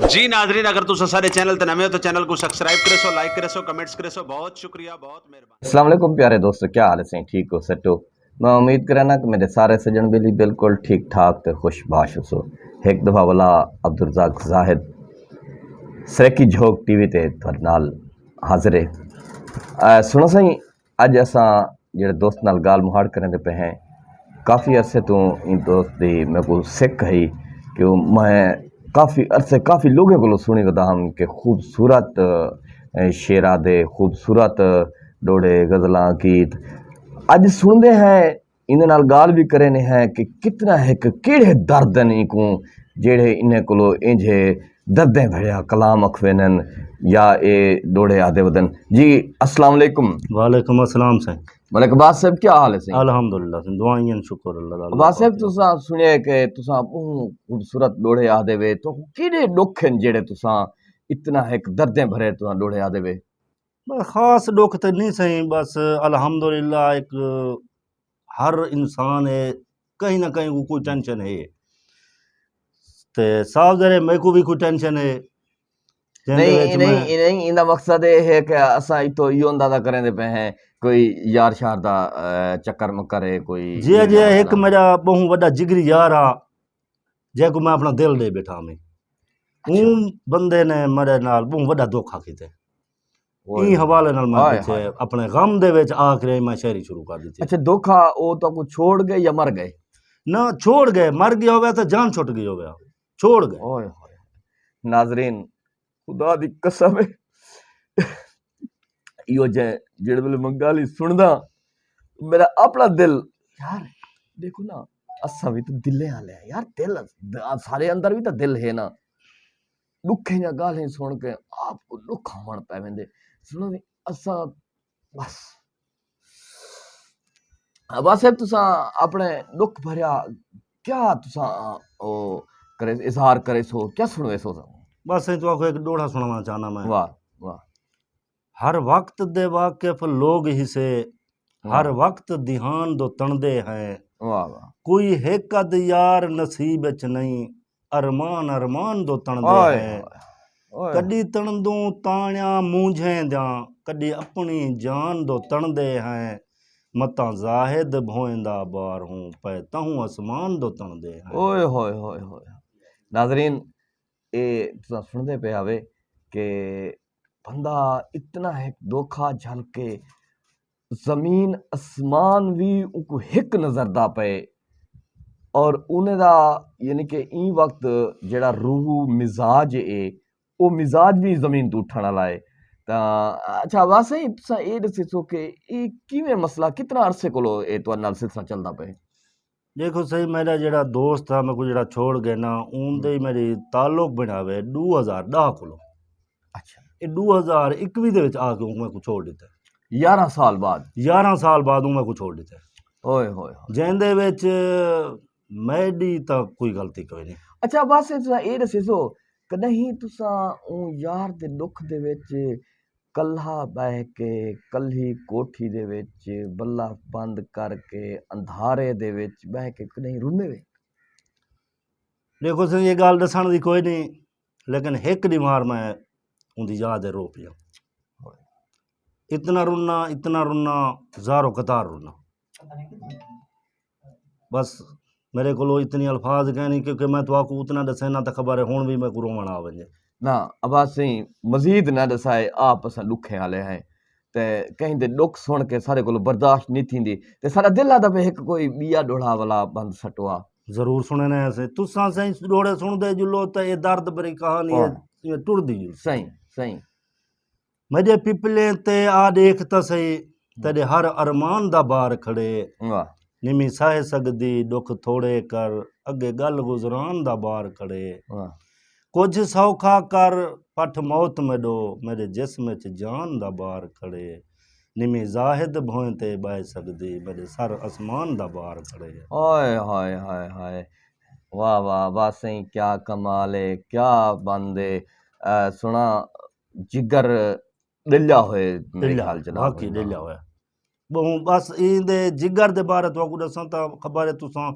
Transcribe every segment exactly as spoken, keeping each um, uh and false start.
جی ناظرین، اگر تساں ساڈے چینل تے نویں ہو تو چینل کوں سبسکرائب کریسو، لائک کریسو، کمنٹس کریسو۔ بہت شکریہ، بہت مہربانی۔ السلام علیکم پیارے دوستو، کیا حال ہے سائیں؟ ٹھیک ہو، سیٹ ہو؟ میں امید کرینا کہ میرے سارے سجن بیلی بالکل ٹھیک ٹھاک تے خوش باش ہوسو۔ ہک دفعہ ولا عبدالرزاق زاہد سرائیکی جھوک ٹی وی تے تہاڈے نال حاضر ہے۔ اے سنو سائیں، اج اساں جڑے دوست نال گال مہاڑ کریندے پئے ہیں، کافی عرصے توں ایں دوست دی میکوں سک ہئی کہ میں کافی عرصے کافی لوگوں کولوں سنی ودا ہم کہ خوبصورت، اے، شعرا دے، خوبصورت ڈوڑے، غزلاں، گیت۔ اج سنتے ہیں، ایندے نال گال بھی کرینے ہیں کہ کتنا ہک کیڑے درد ہیں اینکوں، جیڑھے انہیں کولوں انجھے دردیں بھریا کلام اکھوینن یا اے ڈوڑے آدھے ودن۔ جی، السلام علیکم۔ وعلیکم السلام سائیں۔ ملک عباس صاحب، کیا حال ہے سائیں؟ الحمدللہ سائیں، دعائیں ہیں، شکر اللہ دا۔ عباس صاحب، تساں سنیا کہ تساں بہوں خوبصورت ڈوڑے آدھے وے، تو کیڑے ڈکھ ہیں جیڑھے تساں اتنا ہک دردیں بھرے تساں ڈوڑے آدھے وے؟ بس خاص ڈکھ تے نہیں سائیں، بس الحمدللہ ایک ہر انسان ہے، کہیں نہ کہیں کو کوئی ٹینشن ہے۔ تے صاف ظاہر ہے، میکوں بھی کوئی ٹینشن ہے۔ جیندے نہیں، وچ نہیں، میں نہیں، ایندا مقصد اے ہے کہ اساں اتھوں ایہو اندازہ کریندے پئے ہیں، کوئی یار شار دا، اے، چکر مکر ہے، کوئی جی، اے جی، اندازہ ہک نہ۔ میرا بہوں وڈا جگری یار آ، جیکوں میں اپنا دل ڈے بیٹھا میں۔ اچھا۔ اون بندے نے میرے نال بہوں وڈا دھوکا کیتے۔ اوئے ایں ہوئے۔ حوالے نال میں ہائے پچھے ہائے۔ اپنے غم دے وچ آ کے میں شاعری شروع کر ݙتی۔ اچھا، دھوکا او تہاکوں چھوڑ گئے یا مر گئے؟ نہ، چھوڑ گئے، مر گیا ہویا تاں جان چھٹ گئی ہویا۔ چھوڑ گئے۔ اوئے ہوئے۔ ناظرین، خدا دی قسم ہے، ایہو جے جیڑھے ویلے میں گالھیں سݨداں، میرا اپنا دل، یار، ݙیکھو نا، اساں وی تاں دلیں آلے ہیں یار، دل، سارے اندر وی تاں دل ہے نا۔ ݙکھیں دیاں گالھیں سݨ کے آپ کوں ݙکھ آوݨ پئے ویندے۔ سݨو وی، اساں بس۔ عباس صاحب، تساں اپنے ݙکھ بھریا کیا تساں او کرے، اظہار کریسو، کیا سݨویسو؟ بس سائیں، تہاکوں ہک ݙوہڑا سݨاوݨا چاہنا میں۔ واہ، واہ۔ ہر وقت دے واقف لوگ ہسے، ہر واہ۔ وقت دھیان دو تݨدے ہیں۔ واہ، واہ۔ کوئی ہک ادھ یار نصیب اچ نہیں، ارمان ارمان دو تݨدے اوئے ہیں۔ ہوئے، اوئے۔ کݙی تݨدوں تاݨیاں مونجھیں دیاں، کݙی اپݨی جان دو تݨدے ہیں۔ متاں زاہد بھوئیں دا بار ہوں، پئے تہوں اسمان دو تݨدے ہیں۔ اوئے ہوئے ہوئے ہوئے۔ ناظرین، اے تساں سݨدے پئے ہاوے کہ بندہ اتنا ہک دھوکا جھل کے زمین اسمان وی اونکوں ہک نظر دا پئے، اور انہیں دا، یعنی کہ ایں وقت جڑا روح مزاج اے، او مزاج وی زمین توں اٹھݨ آلا اے۔ تاں اچھا، عباس سائیں، تساں اے ݙسیسو کہ اے کیویں مسئلہ، کتنا عرصے کولو اے تہاݙے نال سلسلہ چلدا پئے؟ ݙیکھو سائیں، میݙا جیڑھا دوست ہا، میکوں جیڑھا چھوڑ ڳئے نا، اون دے ہی میݙی تعلق بݨاوے ݙو ہزار ݙاہ کولوں۔ اچھا۔ اے ݙو ہزار اکوی دے وچ آ کے اون میکوں چھوڑ ݙتا۔ یارہاں سال بعد؟ یارہاں سال بعد اون میکوں چھوڑ ݙتا۔ اوئے ہوئے ہوئے۔ جیندے وچ میݙی تاں کوئی غلطی کوئی نہیں۔ اچھا، بس تساں اے ݙسیسو، کݙاہیں تساں اوں یار دے ݙکھ دے وچ کلہا ٻہہ کے، کلھی کوٹھی دے وچ بلب بند کر کے، اندھارے دے وچ ٻہہ کے کݙاہیں روندے وے؟ ݙیکھو سائیں، اے ڳالھ ݙسݨ دی کوئی نہیں، لیکن ہک ݙینہوار میں اوندی یاد ہے رو پیا۔ اتنا رنا، اتنا رنا، زار و قطار رنا۔ بس میرے کولو اتنی الفاظ کائنی، کیونکہ میں تہاکوں اتنا ݙسینا تاں خبر ہے ہݨ وی میکوں رووݨ آ ونڄے۔ نہ عباس سائیں، مزید نہ ݙسائے، آپ اساں ݙکھیں آلے ہیں تے کہیں دے ݙکھ سݨ کے ساݙے کولوں برداشت نہیں تھیندی، تے ساݙا دل آہدا پئے ہک کوئی ٻیا ݙوہڑا ولا بند سٹوا۔ ضرور سݨینے ہیں سائیں۔ تساں سائیں ݙوہڑے سݨدے جلو تے اے درد بھری کہانی ہے، ہاں۔ ایویں ٹردی جلو۔ سائیں، سائیں۔ میݙے پپلیں تے آ ݙیکھ تاں سہی، تیݙے ہر ارمان دا بار کھڑے۔ واہ۔ نمی ساہ سڳدی ݙکھ تھوڑے کر، اڳے ڳل گزران دا بار کھڑے۔ واہ۔ کجھ سوکھا کر، پٹھ موت میݙو، میݙے جسم اچ جان دا بار کھڑے۔ نمی زاہد بھوئیں تے ٻہہ سڳدی، میݙے سر اسمان دا بار کھڑے۔ ہائے، ہائے، ہائے، ہائے۔ واہ، واہ، واہ سائیں، کیا کمال ہے، کیا بند ہے۔ اے، سݨا جگر ݙلیا ہوئے، میرے ݙلیا، خیال چ نہ واقعی ہوئے۔ ݙلیا ہویا۔ ٻہوں بس ایندے جگر دے بارے تہاکوں ݙساں تاں خبر ہے تساں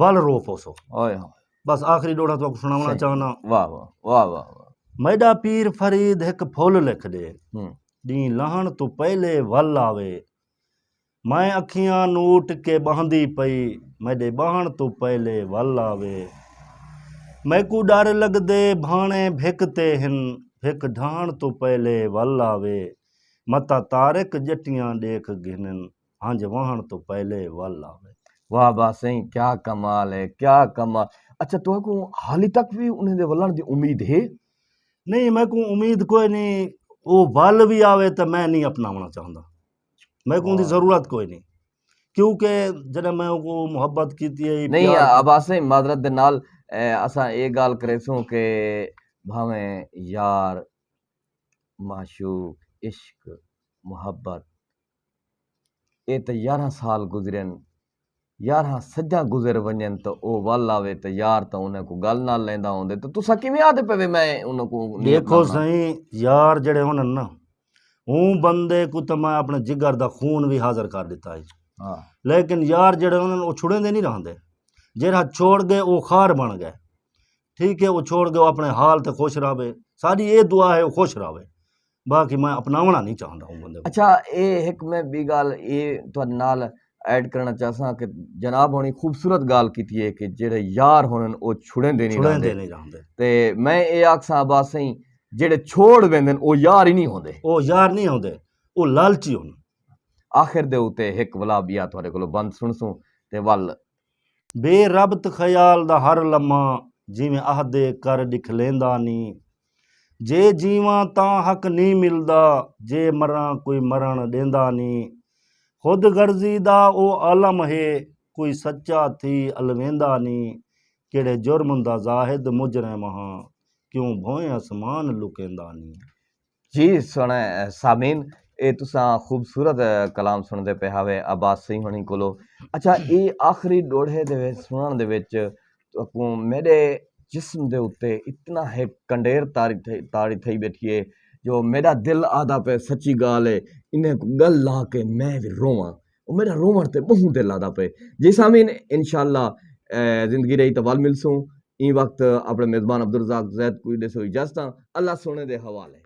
ول رو پوسو۔ اوئے ہوئے۔ بس آخری ݙوہڑا تہاکوں سݨاوݨا چاہنا۔ واہ واہ واہ واہ واہ۔ میݙا پیر فرید ہک پھل لکھ ݙے، ݙینہہ لہݨ توں پہلے ول آوے۔ میں اکھیاں نوٹ کے ٻہندی پئی، میݙے ٻہݨ توں پہلے ول آوے۔ میکوں ݙر لڳدے بھاݨے بھک تے ہن، بھک ڈھاہݨ توں پہلے ول آوے۔ متاں طارق ڄٹیاں ݙیکھ گھنن، ہنج وہݨ توں پہلے ول آوے۔ واہ واہ سائیں، کیا کمال ہے، کیا کمال۔ اچھا، تہاکوں حالی تک وی انہیں دے ولݨ دی امید ہے؟ نہیں، میکوں امید کوئی نہیں۔ او ول وی آوے تے میں نہیں اپناوݨا چاہندا، میکوں اندی ضرورت کوئی نہیں۔ کیونکہ جݙاں میں اوکوں محبت کیتی ہے، نہیں عباس سائیں، معذرت دے نال اساں اے ڳالھ کریسوں کہ بھاویں یار، معشوق، عشق، محبت، اے تے یارہاں سال گزرن، یارہاں صدیاں گزر ونڄن تاں او ول آوے تے یار تاں انہیں کوں ڳل نال لیندا ہوندے، تاں تساں کیویں آہدے پئے وے میں انہیں کوں نہیں اپناوݨا؟ ݙیکھو سائیں، یار جیڑھے ہوندن نا، اوں بندے کوں تاں میں اپݨے جگر دا خون وی حاضر کر ݙتا ہئی۔ لیکن یار جیڑھے ہوندن، او چھڑیندے نہیں رہندے۔ جیڑھا چھوڑ ڳئے، او خار بݨ ڳئے۔ ٹھیک ہے، او چھوڑ ڳئے، او اپݨے حال تے خوش رہوے۔ ساݙی اے دعا ہے، او خوش رہوے۔ باقی میں اپناوݨا نہیں چاہندا اوں بندے کوں۔ اچھا، اے ہک میں ٻی ڳالھ اے تہاݙے نال ایڈ کرݨا چاہساں کہ جناب ہوݨی خوبصورت ڳالھ کیتی ہے کہ جیڑھے یار ہوندن او چھڑیندے نہیں رہندے۔ تے میں اے آکھساں عباس سائیں، جیڑھے چھوڑ ویندن او یار ہی نہیں ہوندے۔ او یار نہیں ہوندے، او لالچی ہوندن۔ آخر دے اتے ہک ولا ٻیا تہاݙے کولوں بند سݨسوں تے ول۔ بے ربط خیال دا ہر لمحہ، جیویں آہدے کر ݙکھلیندا نی۔ جے جیواں تاں حق نی ملدا، جے مراں کوئی مرݨ ݙیندا نی۔ خود غرضی دا او عالم ہے، کوئی سچا تھی الویندا نی۔ کیڑھے جرم دا زاہد مجرم ہاں، کیوں بھوئیں اسمان لکیندا نی۔ جی سوہݨے سامعین، اے تساں خوبصورت کلام سݨدے پئے ہاوے عباس سئیں ہوݨیں کولو۔ اچھا، اے آخری ݙوہڑے دے وچ سݨݨ دے وچ تہاکوں میݙے جسم دے اتے اتنا ہک کنڈیر تاری تھئی تاری تھئی ٻیٹھی ہے جو میݙا دل آہدا پئے سچی ڳالھ ہے، انہیں کوں ڳل لا کے میں وی روواں۔ او میݙا رووݨ تے ٻہوں دل آہدا پئے۔ جی سامعین، انشاءاللہ زندگی رہی تاں ول ملسوں۔ ایں وقت اپݨے میزبان عبدالرزاق زید کوں ݙیسو اجازتاں۔ اللہ سوہݨے دے حوالے۔